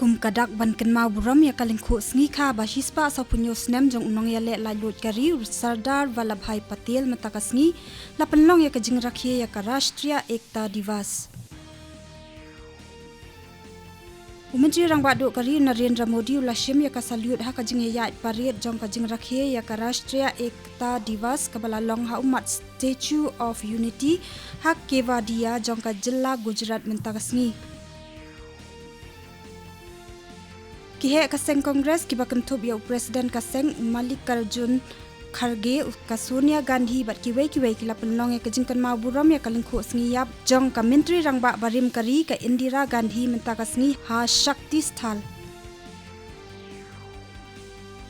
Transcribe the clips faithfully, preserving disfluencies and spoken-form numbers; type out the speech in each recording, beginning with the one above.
Kum ka dak ban kynmaw burom ïa ka lyngkhuh sngi kha ba shispah sawphew snem jong u nongïaleh laitluid ka ri u Sardar Vallabhbhai Patel mynta ka sngi, la pynlong ïa ka jingrakhe ïa ka Rashtriya Ekta Diwas. U Myntri Rangbah Duh ka ri u Narendra Modi u la shim ïa ka salute ha ka jingïaid parade jong ka jingrakhe ïa ka Rashtriya Ekta Diwas kaba la long ha ummat Statue of Unity ha Kevadia jong ka jylla Gujarat mynta ka sngi. Ki heh ka seng Congress kiba kynthup ïa u President ka seng u Mallikarjun Kharge, u ka Sonia Gandhi bad kiwei kiwei ki la pynlong ïa ka jingkynmaw burom ïa ka lyngkhuh sngi ïap jong ka Myntri Rangbah barim ka ri ka Indira Gandhi mynta ka sngi ha Shakti Sthal.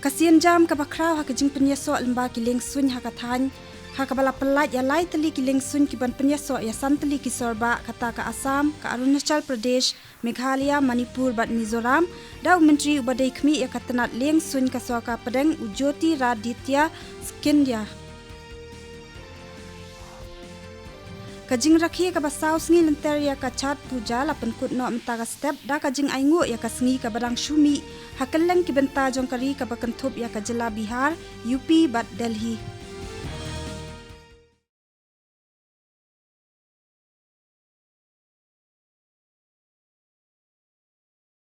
Ka sienjam kaba khraw ha ka jingpynïasoh lyngba ki liengsuiñ ha ka thaiñ, ha kaba la pyllait ïa lai tylli ki liengsuiñ kiban pynïasoh ïa san tylli ki sorbah, kata ka Assam, ka Arunachal Pradesh, Meghalaya, Manipur bad Mizoram, da u Myntri uba dei khmih ïa ka tnat liengsuiñ ka sorkar pdeng u Jyotiraditya Scindia. Ka jingrakhe kaba saw sngi lynter ïa ka Chhath Puja la pynkut noh mynta ka step da ka jingainguh ïa ka sngi kaba dang shu mih ha kylleng ki bynta jong ka ri kaba kynthup ïa ka jylla Bihar, U P bad Delhi.